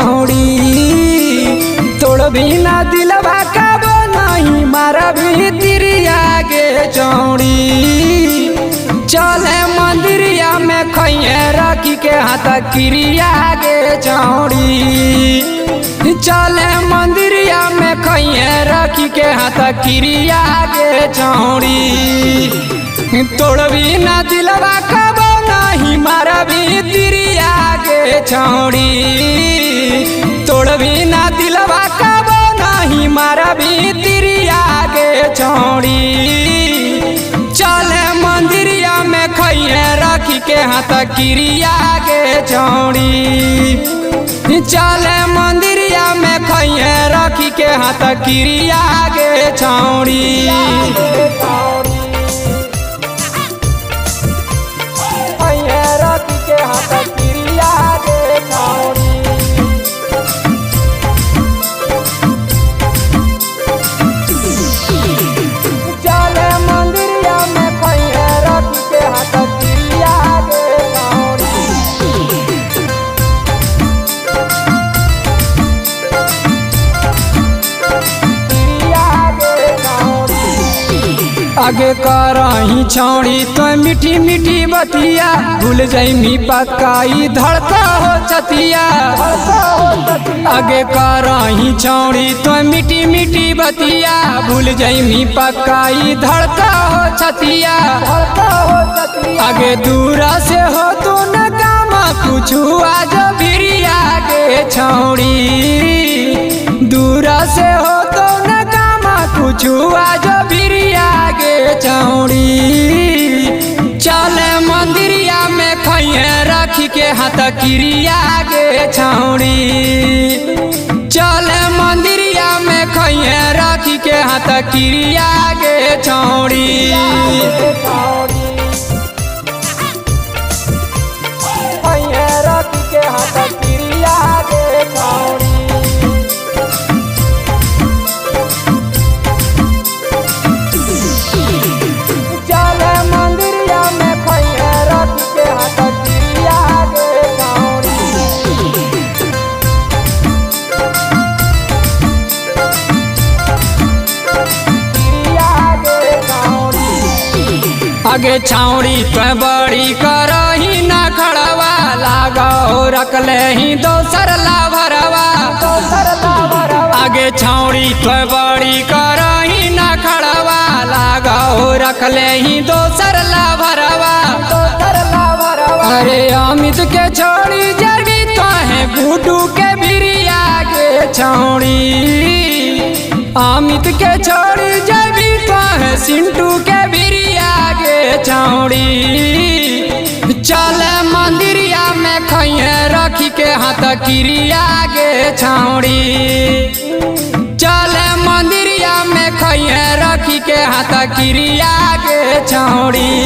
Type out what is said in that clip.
चौड़ी, तोड़ भी ना दिलवा का नहीं मारा भी तिरिया गे चौड़ी। चले मंदिरिया में खैये राखी के हाथ क्रिया गे चौड़ी, चले मंदिरिया में खैये राखी के हाथ क्रिया गे चौड़ी। तोड़ भी ना दिलवा का नहीं मारा भी तिरिया गे चौड़ी, तोड़ भी ना दिलवा का नहीं मारा भी तिरिया गे चौड़ी। चले मंदिरिया में खैये राखी के हाथ क्रिया गे चौड़ी, चले मंदिरिया में खैये राखी के हाथ क्रिया गे चौड़ी। खैये राखी के हाथ क्रिया गे चौड़ी। चले मंदिरिया में खैये राखी के हाथ क्रिया गे चौड़ी। आगे करही छौड़ी तो मीठी मीठी बतिया, भूल जैमी पकाई धड़का हो छतिया। आगे करही छौड़ी तो मीठी मीठी बतिया, भूल जैमी पकाई धड़का हो छतिया। आगे दूरा से हो तू न कामा कुछ आज भिरिया गे छौड़ी, दूरा से हो तो न कामा कुछ आज भिरिया गे चौड़ी। चले मंदिरिया में खैये राखी के हाथ क्रिया गे छौड़ी, चले मंदिरिया में खैये राखी के हाथ क्रिया गे छौड़ी। खैये राखी के हाथ क्रिया गे छौड़ी। चले मंदिरिया में खैये राखी के हाथ क्रिया गे छौड़ी। आगे छौड़ी तो बड़ी करही ना खड़वा, लागो रखले ही दोसर लाभरवा। आगे छौड़ी तो बड़ी करही ना खड़वा, लागो रखले ही दोसर लाभरवा। अरे अमित के छोड़ी जबी तो है गुडू के बिरिया गे छौड़ी, अमित के छोड़ी जबी तो है सिंटू के बिरिया गे छौड़ी। चले मंदिरिया में खैये राखी के हाथ क्रिया गे छौड़ी, चले मंदिरिया में खैये राखी के हाथ क्रिया गे छौड़ी।